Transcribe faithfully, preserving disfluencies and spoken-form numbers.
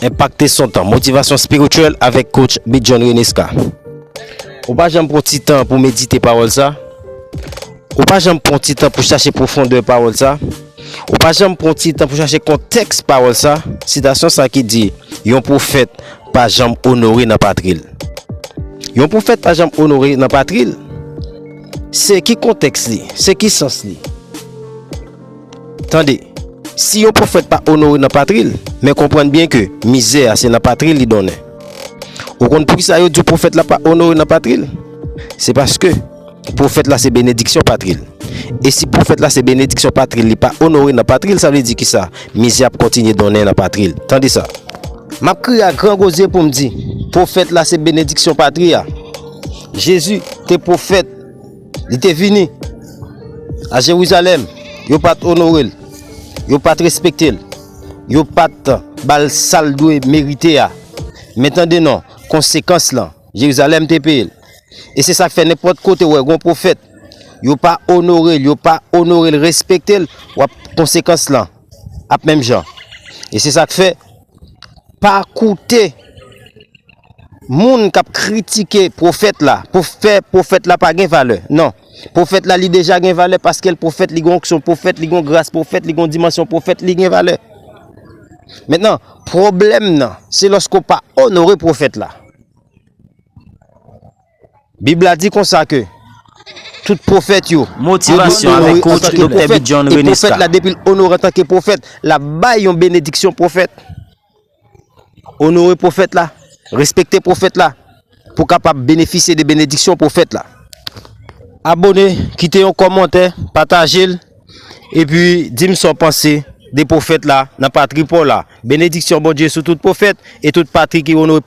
Enpakte son tan, motivasyon espirityèl avèk coach Bidjon Renesca. Ou pa janm pran ti tan pou medite pawòl sa? Ou pa janm pran ti tan pou chache pwofondè pawòl sa? Ou pa janm pran ti tan pou chache kontèks pawòl sa? Sitasyon sa ki di, yon pwofèt pa janm onore nan patri l. Yon pwofèt pa janm onore nan patri l. Se ki kontèks li? Se ki sans li? Tande, si yon pwofèt pa onore nan patri l, men konprann byen ke mizè a se nan patri l li donnen. Ou konn poukisa yo di pwofèt la pa onore nan patri l? Se paske pwofèt la se benediksyon patri l. E si pwofèt la se benediksyon patri l, li pa onore nan patri l, sa vle di kisa? Mizè ap kontinye donnen nan patri l. Tande sa. M ap kriye a gran gwo zye pou m di, pwofèt la se benediksyon patri a. Jezi te pwofèt, li te vini a Jerizalèm, yo pa t onore l, yo pa t respekte l, yo pa t ba l sa l dwe merite a. Men tande non, konsekans lan, Jerizalèm te peye l. E se sa k fè nenpòt kote w wè gon pwofèt, yo pa onore l, yo pa onore l, respekte l, w ap konsekans lan ap menm jan. E se sa k fè, pa koute moun k ap kritike pwofèt la, pou fè pwofèt la pa gen valè. Non. Pwofèt la, li deja gen valè paske l pwofèt, li gen onksyon pwofèt, li gen gras pwofèt, li gen dimansyon pwofèt, li gen valè. Mentnan, pwoblèm nan, se lòske w pa onore pwofèt la. Bib la di konsa ke tout pwofèt yo, yo dwe onore antanke pwofèt. E pwofèt la, depi l onore antanke pwofèt, l ap bay yon benediksyon pwofèt. Onore pwofèt la, respekte pwofèt la, pou w kapab benefisye de benediksyon pwofèt la. Abone, kite yon kòmantè, pataje l, epi di m sa w panse de pwofèt la nan patri pa w la. Benediksyon Bondye sou tout pwofèt e tout patri ki onore